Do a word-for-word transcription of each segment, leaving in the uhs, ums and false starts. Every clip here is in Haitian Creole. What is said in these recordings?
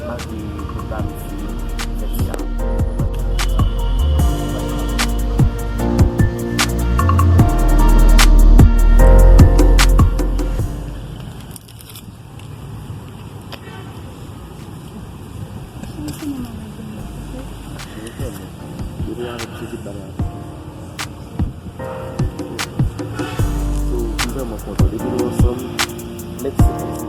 Malgre tout amiti, nèg sa. So, m vrèman kontan. Depi nou ansanm, nèg se konsi.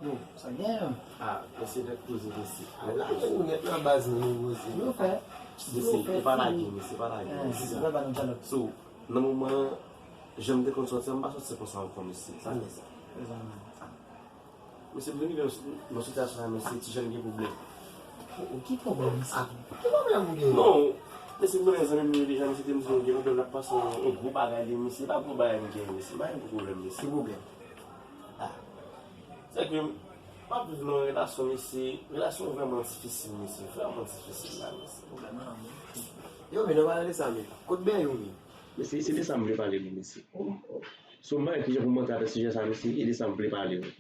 Yo, sa gen? Ah, mesye nèt poze mesye. Ah, la, nou nèt nan baz, nou poze. Yo fè. Mesye, e pa lage, mesye, pa lage, mesye. So, nan moman, jan m te konn sòti, m pa sòti konsa ankò, mesye. Sa fè sa. Mesye, m vin rive nan sitiyasyon la, mesye, ti jèn gen pwoblèm. Ou ki pwoblèm, mesye? Ah, ki pwoblèm ou gen? Non, mesye, m gen zanmi m, li deja, mesye, te m di, gen pwoblèm, l ap pase yon, yon gwo bagay, li, mesye, pa gwo bagay m gen, mesye, pa gen pwoblèm, mesye. Ki pwoblèm? Ah. Se ke m ap viv nan yon relasyon, mesye, relasyon vrèman difisil, mesye, vrèman difisil la, mesye. Yo, men nou pale de sa, men kote bèy ou, men? Mesye, se de sa m vle pale nou, mesye. Si w pa wè kijan pou m antre avèk sijè sa, mesye, e de sa m vle pale w.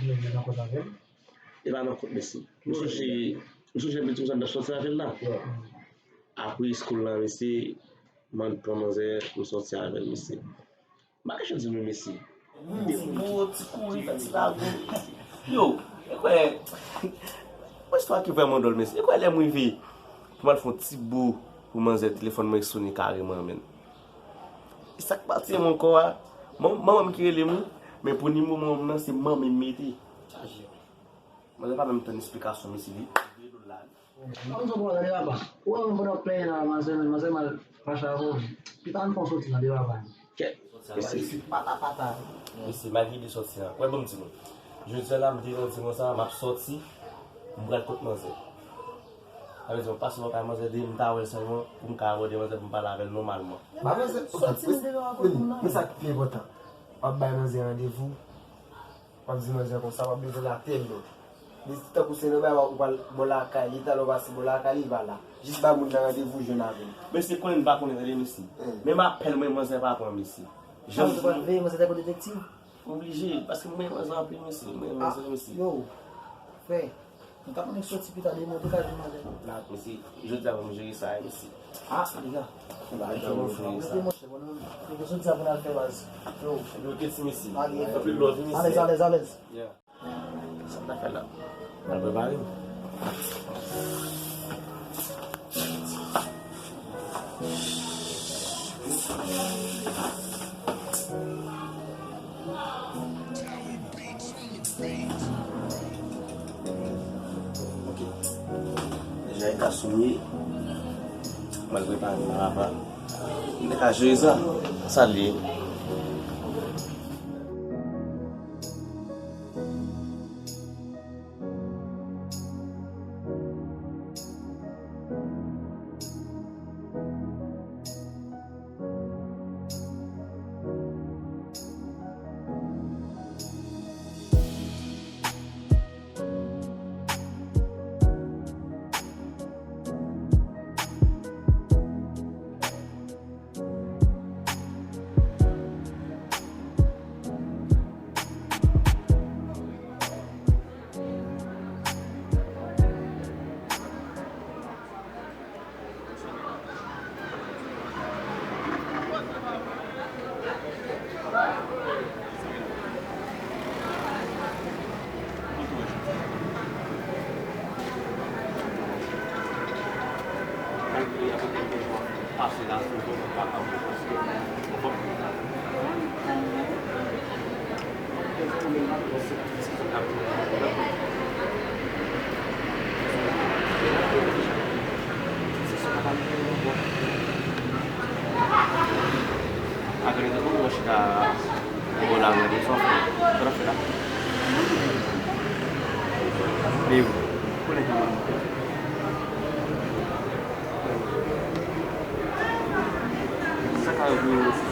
Bèy ou nan kont avè l? E pa nan kont, mesye. M sonje, m sonje lè m te di konsa m t ap sòti avè l la. Apre eskoul la, mesye, m al pran manzè, m sòti avè l, mesye. M pa ka janm di nou mesye. Ti bo, ti kouri, fè ti lago. Yo, e kwè, yon istwa ki vrèman dwòl, mesye. E kwè lè m rive pou m al fè yon ti bo pou manzè, telefòn mwen sone kareman, menn. E sa k pati m ankò a, man-, manman m ki rele m, wi, men pou nimewo manman m nan, se manmi m mete. Chaje. Manzè pa menm tann esplikasyon, mesye, li vire do l la. Kòm sa w pral gade papa. Ou wè menm pandan w plenyen la, manzè, manzè mal fache avè w. Pita ann fè yon soti nan de papa. Kèt. Soti a, mesye. Pata, pata. Mesye, malgre de soti a. Wè, ban m di nou. Jodi a la, m te randi konsa, m ap sòti, m pral kot manzè. Sa vle di, m pase bò kay manzè, de m ta wè l sèlman, pou m ka abòde manzè, pou m pale avè l nòmalman. Ba manzè, soti m de lò a kot moun nan. Men sa ki pi enpòtan. W ap bay manzè randevou, w ap di manzè konsa, w ap bezwen l atè l non. Li tankou se nan bay ou pral bò lakay li, talè w pase bò lakay li, li pa la. Jis bay moun nan randevou jwenn avè l. Mesye konnen m pa konnen tande mesye. Hmm. Menm apèl mwen manzè pa pran mesye. Jan m di nou. Veye manzè tankou detektiv. Oblije, paske mwen renmen manzè anpil mesye, mwen renmen manzè mesye. Yo, frè, nou ta konnen soti pita demen, ou te ka jwenn manzè. La, mesye, jodi a pou m jere sa, mesye. Ah, deja. Jodi a pou m jere sa. Rete, monchè, bon, nou, nou jodi a pou n al fè baz. Yo. Yo, kèt mesye. Anpil love, mesye. Alèz, alèz, alèz. Yeah. Sa m ta fè la? M al prepare m. Ok. Deja e ka sou li. M al prepare m apa. M te ka jere sa. Sa l ye? Sa ka yo pou yo